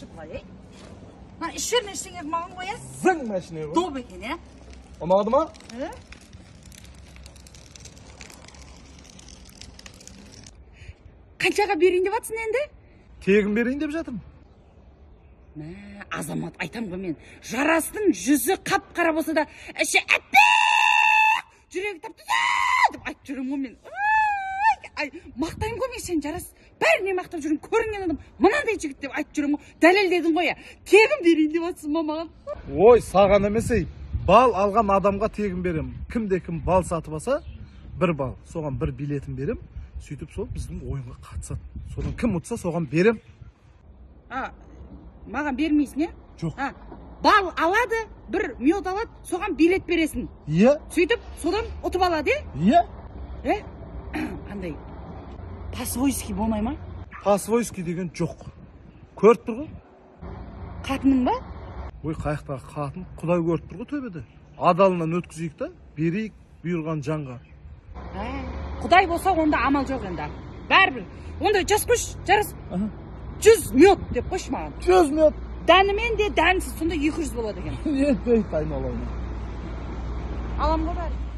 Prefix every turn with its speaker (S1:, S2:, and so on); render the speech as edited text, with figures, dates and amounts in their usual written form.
S1: қарашы былай, ей. Мына іш жеріне ештеңе қылмаған ғой, иә?
S2: Зың машина ғой.
S1: Доп екен, иә?
S2: Ұнады ма?
S1: Қаншаға берейін деп жатсың енді?
S2: Тегін берейін деп жатырмын.
S1: Мә, Азамат, айтам ғой мен. Жарастың жүзі қап-қара болса да, іші әппақ, жүрегі тап-таза деп айтып жүремін ғой мен. Ай, мақтаймын ғой мен сені, Жарас. Бәріне мақтап жүрмін, көрінген адам мынандай жігіт деп айтып жүремін ғой. Дәлелдедің ғой, я. Тегін берейін деп жатсың ба маған?
S2: Ой, саған емес, ей. Бал алған адамға тегін беремін. Кімде кім бал сатып алса, бір бал, соған бір билетін берем. Сөйтіп сол біздің ойынға қатысады. Содан кім ұтса, соған берем.
S1: А, маған бермейсің, е?
S2: Жоқ.
S1: А, бал алады, бір мед алады, соған билет бересің.
S2: Иә.
S1: Сөйтіп, содан ұтып алады, е?
S2: Иә.
S1: Е? Андай по-свойски болмай ма?
S2: По-свойски деген жоқ. Көріп тұр ғой.
S1: Қатының ба?
S2: Ой, қаяқтағы қатын, Құдай көріп тұр ғой төбеде. Адалынан өткізейік та, берейік бұйырған жанға.
S1: Ә, Құдай болса, онда амал жоқ енді. Бәрібір. Онда жас қойшы, Жарас. 100 мед деп қойшы маған.
S2: 100 мед.
S1: Дәнімен де дәнсіз, сонда 200 болады екен.
S2: Не дейді айналайын.
S1: Алам ғой бәрі.